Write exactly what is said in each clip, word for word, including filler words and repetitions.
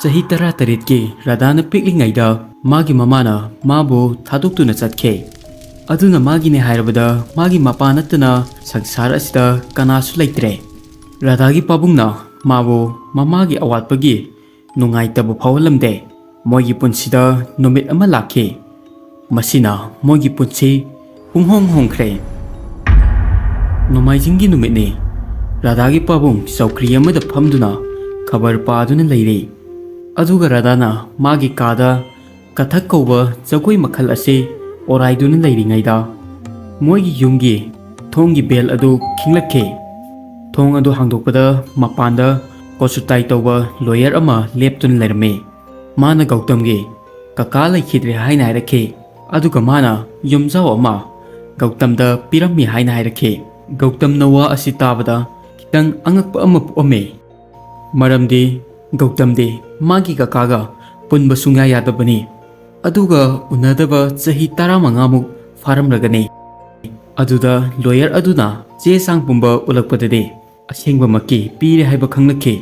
ꯆꯍꯤ ꯇꯔꯥꯇꯔꯦꯠꯀꯤ ꯔꯥꯙꯥꯅ ꯄꯤꯛꯂꯤꯉꯩꯗ ꯃꯥꯒꯤ ꯃꯃꯥꯅ ꯃꯥꯕꯨ ꯊꯥꯗꯣꯛꯇꯨꯅ ꯆꯠꯈꯤ꯫ ꯑꯗꯨꯅ ꯃꯥꯒꯤꯅꯦ ꯍꯥꯏꯔꯕꯗ ꯃꯥꯒꯤ ꯃꯄꯥ ꯅꯠꯇꯅ ꯁꯪꯁꯥꯔ ꯑꯁꯤꯗ ꯀꯅꯥꯁꯨ ꯂꯩꯇ꯭ꯔꯦ꯫ ꯔꯥꯙꯥꯒꯤ ꯄꯥꯕꯨꯡꯅ ꯃꯥꯕꯨ ꯃꯃꯥꯒꯤ ꯑꯋꯥꯠꯄꯒꯤ ꯅꯨꯡꯉꯥꯏꯇꯕ ꯐꯥꯎꯍꯜꯂꯝꯗꯦ꯫ ꯃꯣꯏꯒꯤ ꯄꯨꯟꯁꯤꯗ ꯅꯨꯃꯤꯠ ꯑꯃ ꯂꯥꯛꯈꯤ꯫ ꯃꯁꯤꯅ ꯃꯣꯏꯒꯤ ꯄꯨꯟꯁꯤ ꯄꯨꯡꯍꯣꯡ ꯍꯣꯡꯈ꯭ꯔꯦ꯫ ꯅꯣꯡꯃꯥꯏꯖꯤꯡꯒꯤ ꯅꯨꯃꯤꯠꯅꯤ꯫ ꯔꯥꯙꯥꯒꯤ ꯄꯥꯕꯨꯡ ꯆꯧꯀ꯭ꯔꯤ ꯑꯃꯗ ꯐꯝꯗꯨꯅ ꯈꯕꯔ ꯄꯥꯗꯨꯅ ꯂꯩꯔꯤ꯫ ꯑꯗꯨꯒ ꯔꯥꯙꯥꯅ ꯃꯥꯒꯤ ꯀꯥꯗ ꯀꯊꯛ ꯀꯧꯕ ꯖꯒꯣꯏ ꯃꯈꯜ ꯑꯁꯤ ꯑꯣꯔꯥꯏꯗꯨꯅ ꯂꯩꯔꯤꯉꯩꯗ ꯃꯣꯏꯒꯤ ꯌꯨꯝꯒꯤ ꯊꯣꯡꯒꯤ ꯕꯦꯜ ꯑꯗꯨ ꯈꯤꯡꯂꯛꯈꯤ꯫ ꯊꯣꯡ ꯑꯗꯨ ꯍꯥꯡꯗꯣꯛꯄꯗ ꯃꯄꯥꯟꯗ ꯀꯣꯁꯨꯇꯥꯏ ꯇꯧꯕ ꯂꯣꯌꯔ ꯑꯃ ꯂꯦꯞꯇꯨꯅ ꯂꯩꯔꯝꯃꯤ꯫ ꯃꯥꯅ ꯒꯧꯇꯝꯒꯤ ꯀꯀꯥ ꯂꯩꯈꯤꯗ꯭ꯔꯦ ꯍꯥꯏꯅ ꯍꯥꯏꯔꯛꯈꯤ꯫ ꯑꯗꯨꯒ ꯃꯥꯅ ꯌꯨꯝꯖꯥꯎ ꯑꯃ ꯒꯧꯇꯝꯗ ꯄꯤꯔꯝꯃꯤ ꯍꯥꯏꯅ ꯍꯥꯏꯔꯛꯈꯤ꯫ ꯒꯧꯇꯝꯅ ꯋꯥ ꯑꯁꯤ ꯇꯥꯕꯗ ꯈꯤꯇꯪ ꯑꯉꯛꯄ ꯑꯃ ꯄꯣꯛꯑꯝꯃꯤ꯫ ꯃꯔꯝꯗꯤ ꯒꯧꯇꯝꯗꯤ ꯃꯥꯒꯤ ꯀꯀꯥꯒ ꯄꯨꯟꯕ ꯁꯨꯡꯌꯥ ꯌꯥꯗꯕꯅꯤ꯫ ꯑꯗꯨꯒ ꯎꯅꯗꯕ ꯆꯍꯤ ꯇꯔꯥꯃꯉꯥꯃꯨꯛ ꯐꯥꯔꯝꯂꯒꯅꯤ꯫ ꯑꯗꯨꯗ ꯂꯣꯌꯔ ꯑꯗꯨꯅ ꯆꯦ ꯆꯥꯡ ꯄꯨꯝꯕ ꯎꯠꯂꯛꯄꯗꯗꯤ ꯑꯁꯦꯡꯕꯃꯛꯀꯤ ꯄꯤꯔꯦ ꯍꯥꯏꯕ ꯈꯪꯂꯛꯈꯤ꯫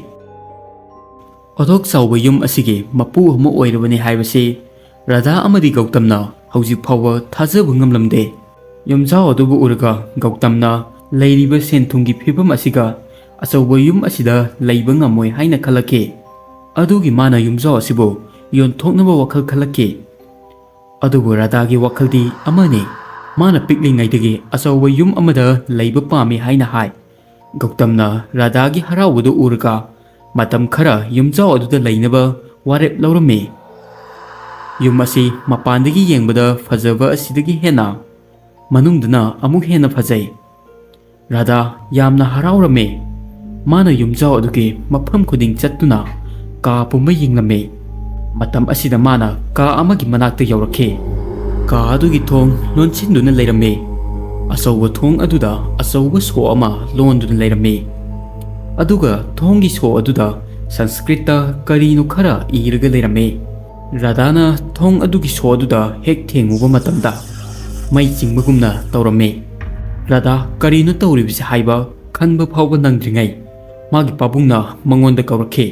ꯑꯣꯊꯣꯛ ꯆꯥꯎꯕ ꯌꯨꯝ ꯑꯁꯤꯒꯤ ꯃꯄꯨ ꯑꯃ ꯑꯣꯏꯔꯕꯅꯤ ꯍꯥꯏꯕꯁꯤ ꯔꯥꯙꯥ ꯑꯃꯗꯤ ꯒꯧꯇꯝꯅ ꯍꯧꯖꯤꯛ ꯐꯥꯎꯕ ꯊꯥꯖꯕ ꯉꯝꯂꯝꯗꯦ꯫ ꯌꯨꯝꯖꯥꯎ ꯑꯗꯨꯕꯨ ꯎꯔꯒ ꯒꯧꯇꯝꯅ ꯂꯩꯔꯤꯕ ꯁꯦꯟ ꯊꯨꯝꯒꯤ ꯐꯤꯕꯝ ꯑꯁꯤꯒ ꯑꯆꯧꯕ ꯌꯨꯝ ꯑꯁꯤꯗ ꯂꯩꯕ ꯉꯝꯃꯣꯏ ꯍꯥꯏꯅ ꯈꯜꯂꯛꯈꯤ꯫ ꯑꯗꯨꯒꯤ ꯃꯥꯅ ꯌꯨꯝꯖꯥꯎ ꯑꯁꯤꯕꯨ ꯌꯣꯟꯊꯣꯛꯅꯕ ꯋꯥꯈꯜ ꯈꯜꯂꯛꯈꯤ꯫ ꯑꯗꯨꯕꯨ ꯔꯥꯙꯥꯒꯤ ꯋꯥꯈꯜꯗꯤ ꯑꯃꯅꯤ꯫ ꯃꯥꯅ ꯄꯤꯛꯂꯤꯉꯩꯗꯒꯤ ꯑꯆꯧꯕ ꯌꯨꯝ ꯑꯃꯗ ꯂꯩꯕ ꯄꯥꯝꯃꯤ ꯍꯥꯏꯅ ꯍꯥꯏ꯫ ꯒꯧꯇꯝꯅ ꯔꯥꯙꯥꯒꯤ ꯍꯔꯥꯎꯕꯗꯨ ꯎꯔꯒ ꯃꯇꯝ ꯈꯔ ꯌꯨꯝꯖꯥꯎ ꯑꯗꯨꯗ ꯂꯩꯅꯕ ꯋꯥꯔꯦꯞ ꯂꯧꯔꯝꯃꯤ꯫ ꯌꯨꯝ ꯑꯁꯤ ꯃꯄꯥꯟꯗꯒꯤ ꯌꯦꯡꯕꯗ ꯐꯖꯕ ꯑꯁꯤꯗꯒꯤ ꯍꯦꯟꯅ ꯃꯅꯨꯡꯗꯅ ꯑꯃꯨꯛ ꯍꯦꯟꯅ ꯐꯖꯩ꯫ ꯔꯥꯙꯥ ꯌꯥꯝꯅ ꯍꯔꯥꯎꯔꯝꯃꯤ꯫ ꯃꯥꯅ ꯌꯨꯝꯖꯥꯎ ꯑꯗꯨꯒꯤ ꯃꯐꯝ ꯈꯨꯗꯤꯡ ꯆꯠꯇꯨꯅ ꯀꯥ ꯄꯨꯝꯕ ꯌꯦꯡꯂꯝꯃꯤ꯫ ꯃꯇꯝ ꯑꯁꯤꯗ ꯃꯥꯅ ꯀꯥ ꯑꯃꯒꯤ ꯃꯅꯥꯛꯇ ꯌꯧꯔꯛꯈꯤ꯫ ꯀꯥ ꯑꯗꯨꯒꯤ ꯊꯣꯡ ꯂꯣꯟꯁꯤꯟꯗꯨꯅ ꯂꯩꯔꯝꯃꯤ꯫ ꯑꯆꯧꯕ ꯊꯣꯡ ꯑꯗꯨꯗ ꯑꯆꯧꯕ ꯁꯣ ꯑꯃ ꯂꯣꯟꯗꯨꯅ ꯂꯩꯔꯝꯃꯤ꯫ ꯑꯗꯨꯒ ꯊꯣꯡꯒꯤ ꯁꯣ ꯑꯗꯨꯗ ꯁꯪꯁꯀ꯭ꯔꯤꯠꯇ ꯀꯔꯤꯅꯣ ꯈꯔ ꯏꯔꯒ ꯂꯩꯔꯝꯃꯤ꯫ ꯔꯥꯙꯥꯅ ꯊꯣꯡ ꯑꯗꯨꯒꯤ ꯁꯣ ꯑꯗꯨꯗ ꯍꯦꯛ ꯊꯦꯡꯉꯨꯕ ꯃꯇꯝꯗ ꯃꯩ ꯆꯤꯡꯕꯒꯨꯝꯅ ꯇꯧꯔꯝꯃꯤ꯫ ꯔꯥꯙꯥ ꯀꯔꯤꯅꯣ ꯇꯧꯔꯤꯕꯁꯤ ꯍꯥꯏꯕ ꯈꯟꯕ ꯐꯥꯎꯕ ꯅꯪꯗ꯭ꯔꯤꯉꯩ ꯃꯥꯒꯤ ꯄꯥꯕꯨꯡꯅ ꯃꯉꯣꯟꯗ ꯀꯧꯔꯛꯈꯤ꯫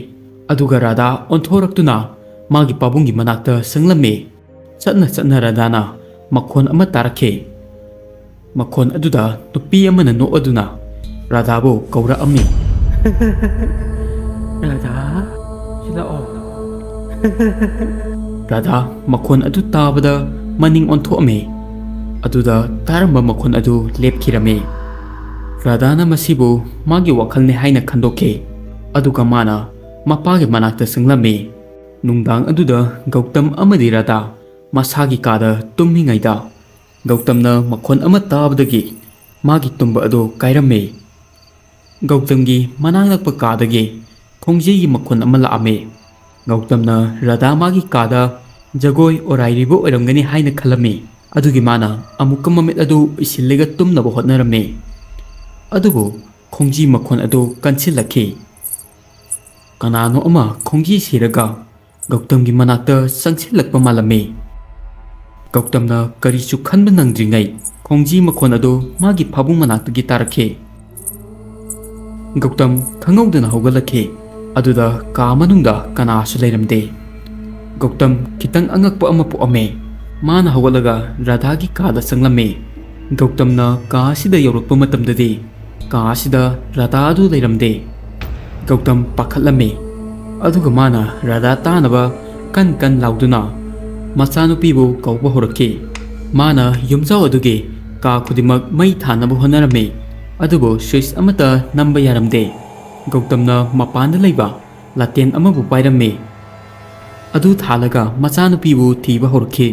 ꯑꯗꯨꯒ ꯔꯥꯙꯥ ꯑꯣꯟꯊꯣꯔꯛꯇꯨꯅ ꯃꯥꯒꯤ ꯄꯥꯕꯨꯡꯒꯤ ꯃꯅꯥꯛꯇ ꯆꯪꯂꯝꯃꯤ꯫ ꯆꯠꯅ ꯆꯠꯅ ꯔꯥꯙꯥꯅ ꯃꯈꯣꯟ ꯑꯃ ꯇꯥꯔꯛꯈꯤ꯫ ꯃꯈꯣꯟ ꯑꯗꯨꯗ ꯅꯨꯄꯤ ꯑꯃꯅ ꯅꯣꯛꯑꯗꯨꯅ ꯔꯥꯙꯥꯕꯨ ꯀꯧꯔꯛꯑꯝꯃꯤ꯫ "ꯔꯥꯙꯥ, ꯁꯤꯗ ꯂꯥꯛꯑꯣ꯫" ꯔꯥꯙꯥ ꯃꯈꯣꯟ ꯑꯗꯨ ꯇꯥꯕꯗ ꯃꯅꯤꯡ ꯑꯣꯟꯊꯣꯛꯑꯝꯃꯤ꯫ ꯑꯗꯨꯗ ꯇꯥꯔꯝꯕ ꯃꯈꯣꯟ ꯑꯗꯨ ꯂꯦꯞꯈꯤꯔꯝꯃꯤ꯫ ꯔꯥꯙꯥꯅ ꯃꯁꯤꯕꯨ ꯃꯥꯒꯤ ꯋꯥꯈꯜꯅꯤ ꯍꯥꯏꯅ ꯈꯟꯗꯣꯛꯈꯤ꯫ ꯑꯗꯨꯒ ꯃꯥꯅ ꯃꯄꯥꯒꯤ ꯃꯅꯥꯛꯇ ꯆꯪꯂꯝꯃꯤ꯫ ꯅꯨꯡꯗꯥꯡ ꯑꯗꯨꯗ ꯒꯧꯇꯝ ꯑꯃꯗꯤ ꯔꯥꯙꯥ ꯃꯁꯥꯒꯤ ꯀꯥꯗ ꯇꯨꯝꯃꯤꯉꯩꯗ, ꯒꯧꯇꯝꯅ ꯃꯈꯣꯟ ꯑꯃ ꯇꯥꯕꯗꯒꯤ ꯃꯥꯒꯤ ꯇꯨꯝꯕ ꯑꯗꯨ ꯀꯥꯏꯔꯝꯃꯤ꯫ ꯒꯧꯇꯝꯒꯤ ꯃꯅꯥꯛ ꯅꯛꯄ ꯀꯥꯗꯒꯤ ꯈꯣꯡꯖꯩꯒꯤ ꯃꯈꯣꯟ ꯑꯃ ꯂꯥꯛꯑꯝꯃꯤ꯫ ꯒꯧꯇꯝꯅ ꯔꯥꯙꯥ ꯃꯥꯒꯤ ꯀꯥꯗ ꯖꯒꯣꯏ ꯑꯣꯔꯥꯏꯔꯤꯕ ꯑꯣꯏꯔꯝꯒꯅꯤ ꯍꯥꯏꯅ ꯈꯜꯂꯝꯃꯤ꯫ ꯑꯗꯨꯒꯤ ꯃꯥꯅ ꯑꯃꯨꯛꯀ ꯃꯃꯤꯠ ꯑꯗꯨ ꯎꯏꯁꯤꯜꯂꯒ ꯇꯨꯝꯅꯕ ꯍꯣꯠꯅꯔꯝꯃꯤ꯫ ꯑꯗꯨꯕꯨ ꯈꯣꯡꯖꯤ ꯃꯈꯣꯟ ꯑꯗꯨ ꯀꯟꯁꯤꯜꯂꯛꯈꯤ꯫ ꯀꯅꯥꯅꯣ ꯑꯃ ꯈꯣꯡꯖꯤ ꯁꯤꯔꯒ ꯒꯧꯇꯝꯒꯤ ꯃꯅꯥꯛꯇ ꯆꯪꯁꯤꯜꯂꯛꯄ ꯃꯥꯜꯂꯝꯃꯤ꯫ ꯒꯧꯇꯝꯅ ꯀꯔꯤꯁꯨ ꯈꯟꯕ ꯅꯪꯗ꯭ꯔꯤꯉꯩ ꯈꯣꯡꯖꯤ ꯃꯈꯣꯟ ꯑꯗꯨ ꯃꯥꯒꯤ ꯐꯥꯕꯨꯡ ꯃꯅꯥꯛꯇꯒꯤ ꯇꯥꯔꯛꯈꯤ꯫ ꯒꯧꯇꯝ ꯈꯪꯍꯧꯗꯅ ꯍꯧꯒꯠꯂꯛꯈꯤ꯫ ꯑꯗꯨꯗ ꯀꯥ ꯃꯅꯨꯡꯗ ꯀꯅꯥꯁꯨ ꯂꯩꯔꯝꯗꯦ꯫ ꯒꯧꯇꯝ ꯈꯤꯇꯪ ꯑꯉꯛꯄ ꯑꯃ ꯄꯣꯛꯑꯝꯃꯦ꯫ ꯃꯥꯅ ꯍꯧꯒꯠꯂꯒ ꯔꯥꯙꯥꯒꯤ ꯀꯥꯗ ꯆꯪꯂꯝꯃꯤ꯫ ꯒꯧꯇꯝꯅ ꯀꯥ ꯑꯁꯤꯗ ꯌꯧꯔꯛꯄ ꯃꯇꯝꯗꯗꯤ ꯀꯥ ꯑꯁꯤꯗ ꯔꯥꯙꯥ ꯑꯗꯨ ꯂꯩꯔꯝꯗꯦ꯫ ꯒꯧꯇꯝ ꯄꯥꯈꯠꯂꯝꯃꯤ꯫ ꯑꯗꯨꯒ ꯃꯥꯅ ꯔꯥꯙꯥ ꯇꯥꯅꯕ ꯀꯟ ꯀꯟ ꯂꯥꯎꯗꯨꯅ ꯃꯆꯥꯅꯨꯄꯤꯕꯨ ꯀꯧꯕ ꯍꯧꯔꯛꯈꯤ꯫ ꯃꯥꯅ ꯌꯨꯝꯖꯥꯎ ꯑꯗꯨꯒꯤ ꯀꯥ ꯈꯨꯗꯤꯡꯃꯛ ꯃꯩ ꯊꯥꯅꯕ ꯍꯣꯠꯅꯔꯝꯃꯤ꯫ ꯑꯗꯨꯕꯨ ꯁ꯭ꯋꯤꯆ ꯑꯃꯠꯇ ꯅꯝꯕ ꯌꯥꯔꯝꯗꯦ꯫ ꯒꯧꯇꯝꯅ ꯃꯄꯥꯟꯗ ꯂꯩꯕ ꯂꯥꯇꯦꯟ ꯑꯃꯕꯨ ꯄꯥꯏꯔꯝꯃꯤ꯫ ꯑꯗꯨ ꯊꯥꯜꯂꯒ ꯃꯆꯥꯅꯨꯄꯤꯕꯨ ꯊꯤꯕ ꯍꯧꯔꯛꯈꯤ꯫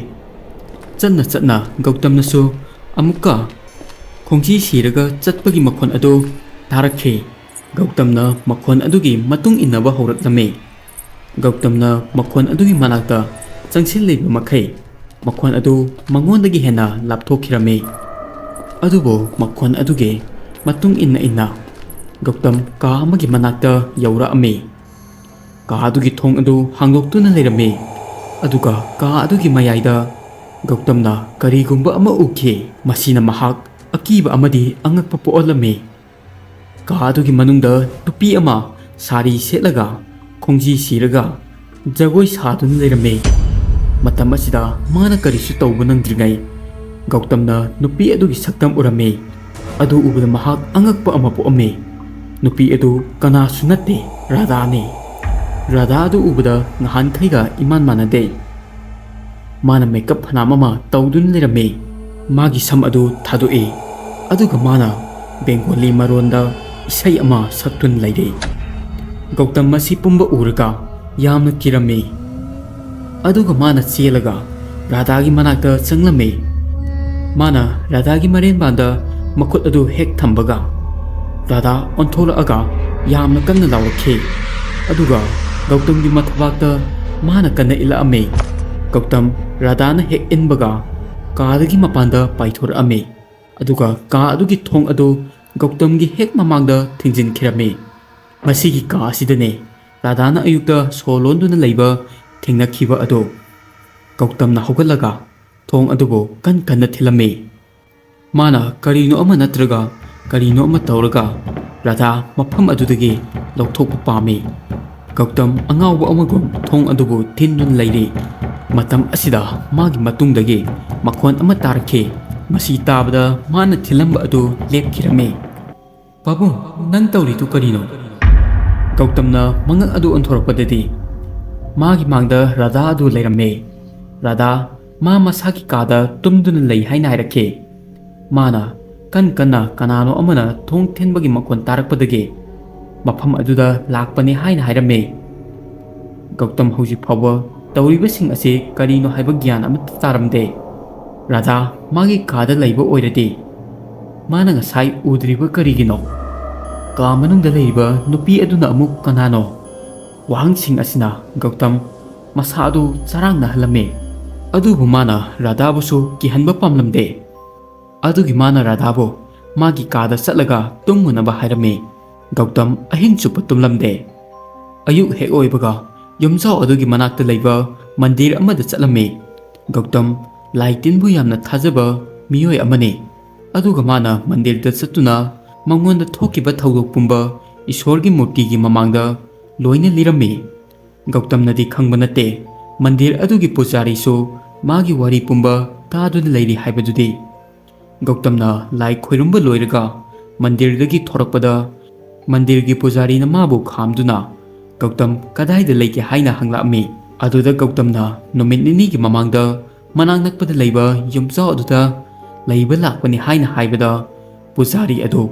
ꯆꯠꯅ ꯆꯠꯅ ꯒꯧꯇꯝꯅꯁꯨ ꯑꯃꯨꯛꯀ ꯈꯣꯡꯖꯤ ꯁꯤꯔꯒ ꯆꯠꯄꯒꯤ ꯃꯈꯣꯟ ꯑꯗꯨ ꯇꯥꯔꯛꯈꯤ꯫ ꯒꯧꯇꯝꯅ ꯃꯈꯣꯟ ꯑꯗꯨꯒꯤ ꯃꯇꯨꯡ ꯏꯟꯅꯕ ꯍꯧꯔꯛꯂꯝꯃꯤ꯫ ꯒꯧꯇꯝꯅ ꯃꯈꯣꯟ ꯑꯗꯨꯒꯤ ꯃꯅꯥꯛꯇ ꯆꯪꯁꯤꯜꯂꯤꯕ ꯃꯈꯩ ꯃꯈꯣꯟ ꯑꯗꯨ ꯃꯉꯣꯟꯗꯒꯤ ꯍꯦꯟꯅ ꯂꯥꯞꯊꯣꯛꯈꯤꯔꯝꯃꯤ꯫ ꯑꯗꯨꯕꯨ ꯃꯈꯣꯟ ꯑꯗꯨꯒꯤ ꯃꯇꯨꯡ ꯏꯟꯅ ꯏꯟꯅ ꯒꯧꯇꯝ ꯀꯥ ꯑꯃꯒꯤ ꯃꯅꯥꯛꯇ ꯌꯧꯔꯛꯑꯝꯃꯤ꯫ ꯀꯥ ꯑꯗꯨꯒꯤ ꯊꯣꯡ ꯑꯗꯨ ꯍꯥꯡꯗꯣꯛꯇꯨꯅ ꯂꯩꯔꯝꯃꯤ꯫ ꯑꯗꯨꯒ ꯀꯥ ꯑꯗꯨꯒꯤ ꯃꯌꯥꯏꯗ ꯒꯧꯇꯝꯅ ꯀꯔꯤꯒꯨꯝꯕ ꯑꯃ ꯎꯈꯤ꯫ ꯃꯁꯤꯅ ꯃꯍꯥꯛ ꯑꯀꯤꯕ ꯑꯃꯗꯤ ꯑꯉꯛꯄ ꯄꯣꯛꯍꯜꯂꯝꯃꯤ꯫ ꯀꯥ ꯑꯗꯨꯒꯤ ꯃꯅꯨꯡꯗ ꯅꯨꯄꯤ ꯑꯃ ꯁꯥꯔꯤ ꯁꯦꯠꯂꯒ ꯈꯣꯡꯖꯤ ꯁꯤꯔꯒ ꯖꯒꯣꯏ ꯁꯥꯗꯨꯅ ꯂꯩꯔꯝꯃꯤ꯫ ꯃꯇꯝ ꯑꯁꯤꯗ ꯃꯥꯅ ꯀꯔꯤꯁꯨ ꯇꯧꯕ ꯅꯪꯗ꯭ꯔꯤꯉꯩ ꯒꯧꯇꯝꯅ ꯅꯨꯄꯤ ꯑꯗꯨꯒꯤ ꯁꯛꯇꯝ ꯎꯔꯝꯃꯤ꯫ ꯑꯗꯨ ꯎꯕꯗ ꯃꯍꯥꯛ ꯑꯉꯛꯄ ꯑꯃ ꯄꯣꯛꯑꯝꯃꯤ꯫ ꯅꯨꯄꯤ ꯑꯗꯨ ꯀꯅꯥꯁꯨ ꯅꯠꯇꯦ, ꯔꯥꯙꯥꯅꯤ꯫ ꯔꯥꯙꯥ ꯑꯗꯨ ꯎꯕꯗ ꯉꯍꯥꯟꯈꯩꯒ ꯏꯃꯥꯟ ꯃꯥꯟꯅꯗꯦ꯫ ꯃꯥꯅ ꯃꯦꯀꯞ ꯐꯅꯥꯝ ꯑꯃ ꯇꯧꯗꯨꯅ ꯂꯩꯔꯝꯃꯤ꯫ ꯃꯥꯒꯤ ꯁꯝ ꯑꯗꯨ ꯊꯥꯗꯣꯛꯏ, ꯑꯗꯨꯒ ꯃꯥꯅ ꯕꯦꯡꯒꯣꯂꯤ ꯃꯔꯣꯟꯗ ꯏꯁꯩ ꯑꯃ ꯁꯛꯇꯨꯅ ꯂꯩꯔꯤ꯫ ꯒꯧꯇꯝ ꯃꯁꯤ ꯄꯨꯝꯕ ꯎꯔꯒ ꯌꯥꯝꯅ ꯀꯤꯔꯝꯃꯤ꯫ ꯑꯗꯨꯒ ꯃꯥꯅ ꯆꯦꯜꯂꯒ ꯔꯥꯙꯥꯒꯤ ꯃꯅꯥꯛꯇ ꯆꯪꯂꯝꯃꯤ꯫ ꯃꯥꯅ ꯔꯥꯙꯥꯒꯤ ꯃꯔꯦꯟꯕꯥꯟꯗ ꯃꯈꯨꯠ ꯑꯗꯨ ꯍꯦꯛ ꯊꯝꯕꯒ, ꯔꯥꯙꯥ ꯑꯣꯟꯊꯣꯔꯛꯑꯒ ꯌꯥꯝꯅ ꯀꯟꯅ ꯂꯥꯎꯔꯛꯈꯤ꯫ ꯑꯗꯨꯒ ꯒꯧꯇꯝꯒꯤ ꯃꯊꯕꯥꯛꯇ ꯃꯥꯅ ꯀꯟꯅ ꯏꯜꯂꯛꯑꯝꯃꯤ꯫ ꯒꯧꯇꯝ ꯔꯥꯙꯥꯅ ꯍꯦꯛ ꯏꯟꯕꯒ ꯀꯥꯗꯒꯤ ꯃꯄꯥꯟꯗ ꯄꯥꯏꯊꯣꯔꯛꯑꯝꯃꯤ꯫ ꯑꯗꯨꯒ ꯀꯥ ꯑꯗꯨꯒꯤ ꯊꯣꯡ ꯑꯗꯨ ꯒꯧꯇꯝꯒꯤ ꯍꯦꯛ ꯃꯃꯥꯡꯗ ꯊꯤꯡꯖꯤꯟꯈꯤꯔꯝꯃꯤ꯫ ꯃꯁꯤꯒꯤ ꯀꯥ ꯑꯁꯤꯗꯅꯦ ꯔꯥꯙꯥꯅ ꯑꯌꯨꯛꯇ ꯁꯣ ꯂꯣꯟꯗꯨꯅ ꯂꯩꯕ ꯊꯦꯡꯅꯈꯤꯕ ꯑꯗꯨ꯫ ꯒꯧꯇꯝꯅ ꯍꯧꯒꯠꯂꯒ ꯊꯣꯡ ꯑꯗꯨꯕꯨ ꯀꯟ ꯀꯟꯅ ꯊꯤꯜꯂꯝꯃꯤ꯫ ꯃꯥꯅ ꯀꯔꯤꯅꯣ ꯑꯃ ꯅꯠꯇ꯭ꯔꯒ ꯀꯔꯤꯅꯣ ꯑꯃ ꯇꯧꯔꯒ ꯔꯥꯙꯥ ꯃꯐꯝ ꯑꯗꯨꯗꯒꯤ ꯂꯧꯊꯣꯛꯄ ꯄꯥꯝꯃꯤ꯫ ꯒꯧꯇꯝ ꯑꯉꯥꯎꯕ ꯑꯃꯒꯨꯝ ꯊꯣꯡ ꯑꯗꯨꯕꯨ ꯊꯤꯟꯗꯨꯅ ꯂꯩꯔꯤ꯫ ꯃꯇꯝ ꯑꯁꯤꯗ ꯃꯥꯒꯤ ꯃꯇꯨꯡꯗꯒꯤ ꯃꯈꯣꯟ ꯑꯃ ꯇꯥꯔꯛꯈꯤ꯫ ꯃꯁꯤ ꯇꯥꯕꯗ ꯃꯥꯅ ꯊꯤꯜꯂꯝꯕ ꯑꯗꯨ ꯂꯦꯞꯈꯤꯔꯝꯃꯤ꯫ "ꯄꯥꯕꯨꯡ, ꯅꯪ ꯇꯧꯔꯤꯗꯨ ꯀꯔꯤꯅꯣ?" ꯒꯧꯇꯝꯅ ꯃꯉꯛ ꯑꯗꯨ ꯑꯣꯟꯊꯣꯔꯛꯄꯗꯗꯤ ꯃꯥꯒꯤ ꯃꯥꯡꯗ ꯔꯥꯙꯥ ꯑꯗꯨ ꯂꯩꯔꯝꯃꯦ꯫ ꯔꯥꯙꯥ ꯃꯥ ꯃꯁꯥꯒꯤ ꯀꯥꯗ ꯇꯨꯝꯗꯨꯅ ꯂꯩ ꯍꯥꯏꯅ ꯍꯥꯏꯔꯛꯈꯤ꯫ ꯃꯥꯅ ꯀꯟ ꯀꯟꯅ ꯀꯅꯥꯅꯣ ꯑꯃꯅ ꯊꯣꯡ ꯊꯤꯟꯕꯒꯤ ꯃꯈꯣꯟ ꯇꯥꯔꯛꯄꯗꯒꯤ ꯃꯐꯝ ꯑꯗꯨꯗ ꯂꯥꯛꯄꯅꯤ ꯍꯥꯏꯅ ꯍꯥꯏꯔꯝꯃꯤ꯫ ꯒꯧꯇꯝ ꯍꯧꯖꯤꯛ ꯐꯥꯎꯕ ꯇꯧꯔꯤꯕꯁꯤꯡ ꯑꯁꯤ ꯀꯔꯤꯅꯣ ꯍꯥꯏꯕ ꯒ꯭ꯌꯥꯟ ꯑꯃꯠꯇ ꯇꯥꯔꯝꯗꯦ꯫ ꯔꯥꯙꯥ ꯃꯥꯒꯤ ꯀꯥꯗ ꯂꯩꯕ ꯑꯣꯏꯔꯗꯤ ꯃꯥꯅ ꯉꯁꯥꯏ ꯎꯗ꯭ꯔꯤꯕ ꯀꯔꯤꯒꯤꯅꯣ? ꯀꯥ ꯃꯅꯨꯡꯗ ꯂꯩꯔꯤꯕ ꯅꯨꯄꯤ ꯑꯗꯨꯅ ꯑꯃꯨꯛ ꯀꯅꯥꯅꯣ? ꯋꯥꯍꯪꯁꯤꯡ ꯑꯁꯤꯅ ꯒꯧꯇꯝ ꯃꯁꯥ ꯑꯗꯨ ꯆꯔꯥꯡꯅꯍꯜꯂꯝꯃꯤ꯫ ꯑꯗꯨꯕꯨ ꯃꯥꯅ ꯔꯥꯙꯥꯕꯨꯁꯨ ꯀꯤꯍꯟꯕ ꯄꯥꯝꯂꯝꯗꯦ꯫ ꯑꯗꯨꯒꯤ ꯃꯥꯅ ꯔꯥꯙꯥꯕꯨ ꯃꯥꯒꯤ ꯀꯥꯗ ꯆꯠꯂꯒ ꯇꯨꯝꯃꯨꯅꯕ ꯍꯥꯏꯔꯝꯃꯤ꯫ ꯒꯧꯇꯝ ꯑꯍꯤꯡ ꯆꯨꯞꯄ ꯇꯨꯝꯂꯝꯗꯦ꯫ ꯑꯌꯨꯛ ꯍꯦꯛ ꯑꯣꯏꯕꯒ ꯌꯨꯝꯖꯥꯎ ꯑꯗꯨꯒꯤ ꯃꯅꯥꯛꯇ ꯂꯩꯕ ꯃꯟꯗꯤꯔ ꯑꯃꯗ ꯆꯠꯂꯝꯃꯤ꯫ ꯒꯧꯇꯝ ꯂꯥꯏ ꯇꯤꯟꯕꯨ ꯌꯥꯝꯅ ꯊꯥꯖꯕ ꯃꯤꯑꯣꯏ ꯑꯃꯅꯤ꯫ ꯑꯗꯨꯒ ꯃꯥꯅ ꯃꯟꯗꯤꯔꯗ ꯆꯠꯇꯨꯅ ꯃꯉꯣꯟꯗ ꯊꯣꯛꯈꯤꯕ ꯊꯧꯗꯣꯛ ꯄꯨꯝꯕ ꯏꯁꯣꯔꯒꯤ ꯃꯨꯔꯇꯤꯒꯤ ꯃꯃꯥꯡꯗ ꯂꯣꯏꯅ ꯂꯤꯔꯝꯃꯤ꯫ ꯒꯧꯇꯝꯅꯗꯤ ꯈꯪꯕ ꯅꯠꯇꯦ, ꯃꯟꯗꯤꯔ ꯑꯗꯨꯒꯤ ꯄꯨꯖꯥꯔꯤꯁꯨ ꯃꯥꯒꯤ ꯋꯥꯔꯤ ꯄꯨꯝꯕ ꯇꯥꯗꯨꯅ ꯂꯩꯔꯤ ꯍꯥꯏꯕꯗꯨꯗꯤ꯫ ꯒꯧꯇꯝꯅ ꯂꯥꯏ ꯈꯣꯏꯔꯨꯝꯕ ꯂꯣꯏꯔꯒ ꯃꯟꯗꯤꯔꯗꯒꯤ ꯊꯣꯔꯛꯄꯗ, ꯃꯟꯗꯤꯔꯒꯤ ꯄꯨꯖꯥꯔꯤꯅ ꯃꯥꯕꯨ ꯈꯥꯝꯗꯨꯅ, "ꯒꯧꯇꯝ ꯀꯗꯥꯏꯗ ꯂꯩꯒꯦ?" ꯍꯥꯏꯅ ꯍꯪꯂꯛꯑꯝꯃꯤ꯫ ꯑꯗꯨꯗ ꯒꯧꯇꯝꯅ ꯅꯨꯃꯤꯠ ꯅꯤꯅꯤꯒꯤ ꯃꯃꯥꯡꯗ ꯃꯅꯥꯛ ꯅꯛꯄꯗ ꯂꯩꯕ ꯌꯨꯝꯖꯥꯎ ꯑꯗꯨꯗ ꯂꯩꯕ ꯂꯥꯛꯄꯅꯤ ꯍꯥꯏꯅ ꯍꯥꯏꯕꯗ, ꯄꯨꯖꯥꯔꯤ ꯑꯗꯨ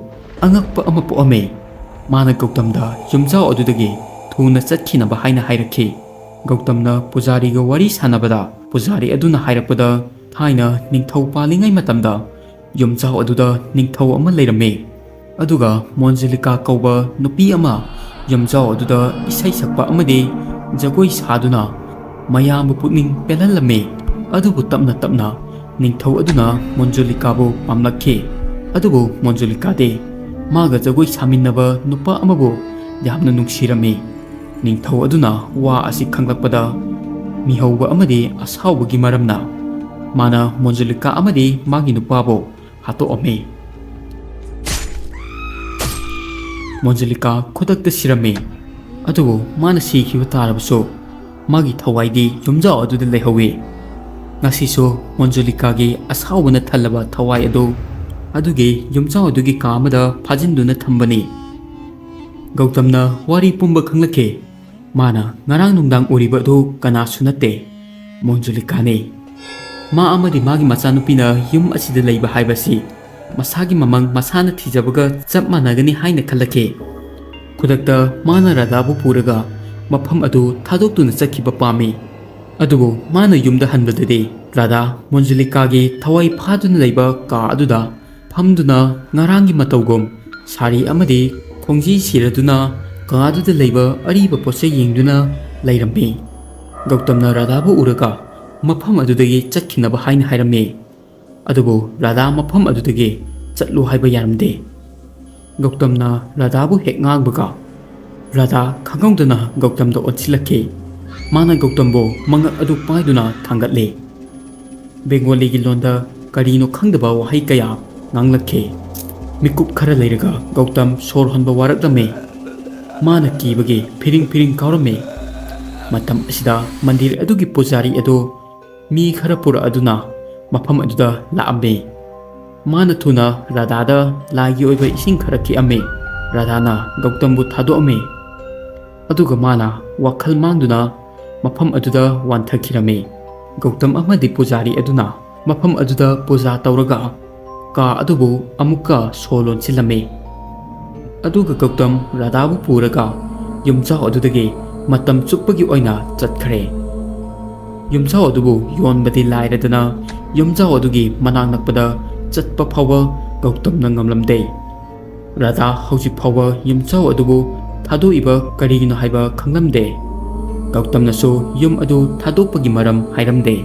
ꯑꯉꯛꯄ ꯑꯃ ꯄꯣꯛꯑꯝꯃꯤ꯫ ꯃꯥꯅ ꯒꯧꯇꯝꯗ ꯌꯨꯝꯖꯥꯎ ꯑꯗꯨꯗꯒꯤ ꯊꯨꯅ ꯆꯠꯈꯤꯅꯕ ꯍꯥꯏꯅ ꯍꯥꯏꯔꯛꯈꯤ꯫ ꯒꯧꯇꯝꯅ ꯄꯨꯖꯥꯔꯤꯒ ꯋꯥꯔꯤ ꯁꯥꯟꯅꯕꯗ, ꯄꯨꯖꯥꯔꯤ ꯑꯗꯨꯅ ꯍꯥꯏꯔꯛꯄꯗ, ꯊꯥꯏꯅ ꯅꯤꯡꯊꯧ ꯄꯥꯜꯂꯤꯉꯩ ꯃꯇꯝꯗ ꯌꯨꯝꯖꯥꯎ ꯑꯗꯨꯗ ꯅꯤꯡꯊꯧ ꯑꯃ ꯂꯩꯔꯝꯃꯤ꯫ ꯑꯗꯨꯒ ꯃꯣꯟꯖꯨꯂꯤꯀꯥ ꯀꯧꯕ ꯅꯨꯄꯤ ꯑꯃ ꯌꯨꯝꯖꯥꯎ ꯑꯗꯨꯗ ꯏꯁꯩ ꯁꯛꯄ ꯑꯃꯗꯤ ꯖꯒꯣꯏ ꯁꯥꯗꯨꯅ ꯃꯌꯥꯝꯕꯨ ꯄꯨꯛꯅꯤꯡ ꯄꯦꯜꯍꯜꯂꯝꯃꯤ꯫ ꯑꯗꯨꯕꯨ ꯇꯞꯅ ꯇꯞꯅ ꯅꯤꯡꯊꯧ ꯑꯗꯨꯅ ꯃꯣꯟꯖꯨꯂꯤꯀꯥꯕꯨ ꯄꯥꯝꯂꯛꯈꯤ꯫ ꯑꯗꯨꯕꯨ ꯃꯣꯟꯖꯨꯂꯤꯀꯥꯗꯤ ꯃꯥꯒ ꯖꯒꯣꯏ ꯁꯥꯃꯤꯟꯅꯕ ꯅꯨꯄꯥ ꯑꯃꯕꯨ ꯌꯥꯝꯅ ꯅꯨꯡꯁꯤꯔꯝꯃꯤ꯫ ꯅꯤꯡꯊꯧ ꯑꯗꯨꯅ ꯋꯥ ꯑꯁꯤ ꯈꯪꯂꯛꯄꯗ ꯃꯤꯍꯧꯕ ꯑꯃꯗꯤ ꯑꯁꯥꯎꯕꯒꯤ ꯃꯔꯝꯅ ꯃꯥꯅ ꯃꯣꯟꯖꯨꯂꯤꯀꯥ ꯑꯃꯗꯤ ꯃꯥꯒꯤ ꯅꯨꯄꯥꯕꯨ ꯍꯥꯠꯇꯣꯛꯑꯝꯃꯤ꯫ ꯃꯣꯟꯖꯨꯂꯤꯀꯥ ꯈꯨꯗꯛꯇ ꯁꯤꯔꯝꯃꯤ꯫ ꯑꯗꯨꯕꯨ ꯃꯥꯅ ꯁꯤꯈꯤꯕ ꯇꯥꯔꯕꯁꯨ ꯃꯥꯒꯤ ꯊꯋꯥꯏꯗꯤ ꯌꯨꯝꯖꯥꯎ ꯑꯗꯨꯗ ꯂꯩꯍꯧꯋꯤ꯫ ꯉꯁꯤꯁꯨ ꯃꯣꯟꯖꯨꯂꯤꯀꯥꯒꯤ ꯑꯁꯥꯎꯕꯅ ꯊꯜꯂꯕ ꯊꯋꯥꯏ ꯑꯗꯨ ꯑꯗꯨꯒꯤ ꯌꯨꯝꯖꯥꯎ ꯑꯗꯨꯒꯤ ꯀꯥ ꯑꯃꯗ ꯐꯥꯖꯤꯟꯗꯨꯅ ꯊꯝꯕꯅꯤ꯫ ꯒꯧꯇꯝꯅ ꯋꯥꯔꯤ ꯄꯨꯝꯕ ꯈꯪꯂꯛꯈꯤ꯫ ꯃꯥꯅ ꯉꯔꯥꯡ ꯅꯨꯡꯗꯥꯡ ꯎꯔꯤꯕ ꯑꯗꯨ ꯀꯅꯥꯁꯨ ꯅꯠꯇꯦ, ꯃꯣꯟꯖꯨꯂꯤꯀꯥꯅꯤ꯫ ꯃꯥ ꯑꯃꯗꯤ ꯃꯥꯒꯤ ꯃꯆꯥꯅꯨꯄꯤꯅ ꯌꯨꯝ ꯑꯁꯤꯗ ꯂꯩꯕ ꯍꯥꯏꯕꯁꯤ ꯃꯁꯥꯒꯤ ꯃꯃꯪ ꯃꯁꯥꯅ ꯊꯤꯖꯕꯒ ꯆꯞ ꯃꯥꯟꯅꯒꯅꯤ ꯍꯥꯏꯅ ꯈꯜꯂꯛꯈꯤ꯫ ꯈꯨꯗꯛꯇ ꯃꯥꯅ ꯔꯥꯙꯥꯕꯨ ꯄꯨꯔꯒ ꯃꯐꯝ ꯑꯗꯨ ꯊꯥꯗꯣꯛꯇꯨꯅ ꯆꯠꯈꯤꯕ ꯄꯥꯝꯃꯤ꯫ ꯑꯗꯨꯕꯨ ꯃꯥꯅ ꯌꯨꯝꯗ ꯍꯟꯕꯗꯗꯤ ꯔꯥꯙꯥ ꯃꯣꯟꯖꯨꯂꯤꯀꯥꯒꯤ ꯊꯋꯥꯏ ꯐꯥꯗꯨꯅ ꯂꯩꯕ ꯀꯥ ꯑꯗꯨꯗ ꯐꯝꯗꯨꯅ ꯉꯔꯥꯡꯒꯤ ꯃꯇꯧꯒꯨꯝ ꯁꯥꯔꯤ ꯑꯃꯗꯤ ꯈꯣꯡꯖꯤ ꯁꯤꯔꯗꯨꯅ ꯀꯥꯗꯨꯗ ꯂꯩꯕ ꯑꯔꯤꯕ ꯄꯣꯠꯆꯩ ꯌꯦꯡꯗꯨꯅ ꯂꯩꯔꯝꯃꯤ꯫ ꯒꯧꯇꯝꯅ ꯔꯥꯙꯥꯕꯨ ꯎꯔꯒ ꯃꯐꯝ ꯑꯗꯨꯗꯒꯤ ꯆꯠꯈꯤꯅꯕ ꯍꯥꯏꯅ ꯍꯥꯏꯔꯝꯃꯤ꯫ ꯑꯗꯨꯕꯨ ꯔꯥꯙꯥ ꯃꯐꯝ ꯑꯗꯨꯗꯒꯤ ꯆꯠꯂꯨ ꯍꯥꯏꯕ ꯌꯥꯔꯝꯗꯦ꯫ ꯒꯧꯇꯝꯅ ꯔꯥꯙꯥꯕꯨ ꯍꯦꯛ ꯉꯥꯡꯕꯒ ꯔꯥꯙꯥ ꯈꯪꯍꯧꯗꯅ ꯒꯧꯇꯝꯗ ꯑꯣꯟꯁꯤꯜꯂꯛꯈꯤ꯫ ꯃꯥꯅ ꯒꯧꯇꯝꯕꯨ ꯃꯉꯛ ꯑꯗꯨ ꯄꯥꯏꯗꯨꯅ ꯊꯥꯡꯒꯠꯂꯤ꯫ ꯕꯦꯡꯒꯣꯂꯤꯒꯤ ꯂꯣꯟꯗ ꯀꯔꯤꯅꯣ ꯈꯪꯗꯕ ꯋꯥꯍꯩ ꯀꯌꯥ ꯉꯥꯡꯂꯛꯈꯤ꯫ ꯃꯤꯀꯨꯞ ꯈꯔ ꯂꯩꯔꯒ ꯒꯧꯇꯝ ꯁꯣꯔ ꯍꯣꯟꯕ ꯋꯥꯔꯛꯂꯝꯃꯤ꯫ ꯃꯥꯅ ꯀꯤꯕꯒꯤ ꯐꯤꯔꯤꯡ ꯐꯤꯔꯤꯡ ꯀꯥꯎꯔꯝꯃꯤ꯫ ꯃꯇꯝ ꯑꯁꯤꯗ ꯃꯟꯗꯤꯔ ꯑꯗꯨꯒꯤ ꯄꯨꯖꯥꯔꯤ ꯑꯗꯨ ꯃꯤ ꯈꯔ ꯄꯨꯔꯛꯑꯗꯨꯅ ꯃꯐꯝ ꯑꯗꯨꯗ ꯂꯥꯛꯑꯝꯃꯤ꯫ ꯃꯥꯅ ꯊꯨꯅ ꯔꯥꯙꯥꯗ ꯂꯥꯏꯒꯤ ꯑꯣꯏꯕ ꯏꯁꯤꯡ ꯈꯔ ꯈꯤꯛꯑꯝꯃꯤ꯫ ꯔꯥꯙꯥꯅ ꯒꯧꯇꯝꯕꯨ ꯊꯥꯗꯣꯛꯑꯝꯃꯤ꯫ ꯑꯗꯨꯒ ꯃꯥꯅ ꯋꯥꯈꯜ ꯃꯥꯡꯗꯨꯅ ꯃꯐꯝ ꯑꯗꯨꯗ ꯋꯥꯟꯊꯈꯤꯔꯝꯃꯤ꯫ ꯒꯧꯇꯝ ꯑꯃꯗꯤ ꯄꯨꯖꯥꯔꯤ ꯑꯗꯨꯅ ꯃꯐꯝ ꯑꯗꯨꯗ ꯄꯨꯖꯥ ꯇꯧꯔꯒ ꯀꯥ ꯑꯗꯨꯕꯨ ꯑꯃꯨꯛꯀ ꯁꯣ ꯂꯣꯟꯁꯤꯜꯂꯝꯃꯤ꯫ ꯑꯗꯨꯒ ꯒꯧꯇꯝ ꯔꯥꯙꯥꯕꯨ ꯄꯨꯔꯒ ꯌꯨꯝꯖꯥꯎ ꯑꯗꯨꯗꯒꯤ ꯃꯇꯝ ꯆꯨꯞꯄꯒꯤ ꯑꯣꯏꯅ ꯆꯠꯈ꯭ꯔꯦ꯫ ꯌꯨꯝꯖꯥꯎ ꯑꯗꯨꯕꯨ ꯌꯣꯟꯕꯗꯤ ꯂꯥꯏꯔꯗꯅ, ꯌꯨꯝꯖꯥꯎ ꯑꯗꯨꯒꯤ ꯃꯅꯥꯛ ꯅꯛꯄꯗ ꯆꯠꯄ ꯐꯥꯎꯕ ꯒꯧꯇꯝꯅ ꯉꯝꯂꯝꯗꯦ꯫ ꯔꯥꯙꯥ ꯍꯧꯖꯤꯛ ꯐꯥꯎꯕ ꯌꯨꯝꯖꯥꯎ ꯑꯗꯨꯕꯨ ꯊꯥꯗꯣꯛꯏꯕ ꯀꯔꯤꯒꯤꯅꯣ ꯍꯥꯏꯕ ꯈꯪꯂꯝꯗꯦ꯫ ꯒꯧꯇꯝꯅꯁꯨ ꯌꯨꯝ ꯑꯗꯨ ꯊꯥꯗꯣꯛꯄꯒꯤ ꯃꯔꯝ ꯍꯥꯏꯔꯝꯗꯦ꯫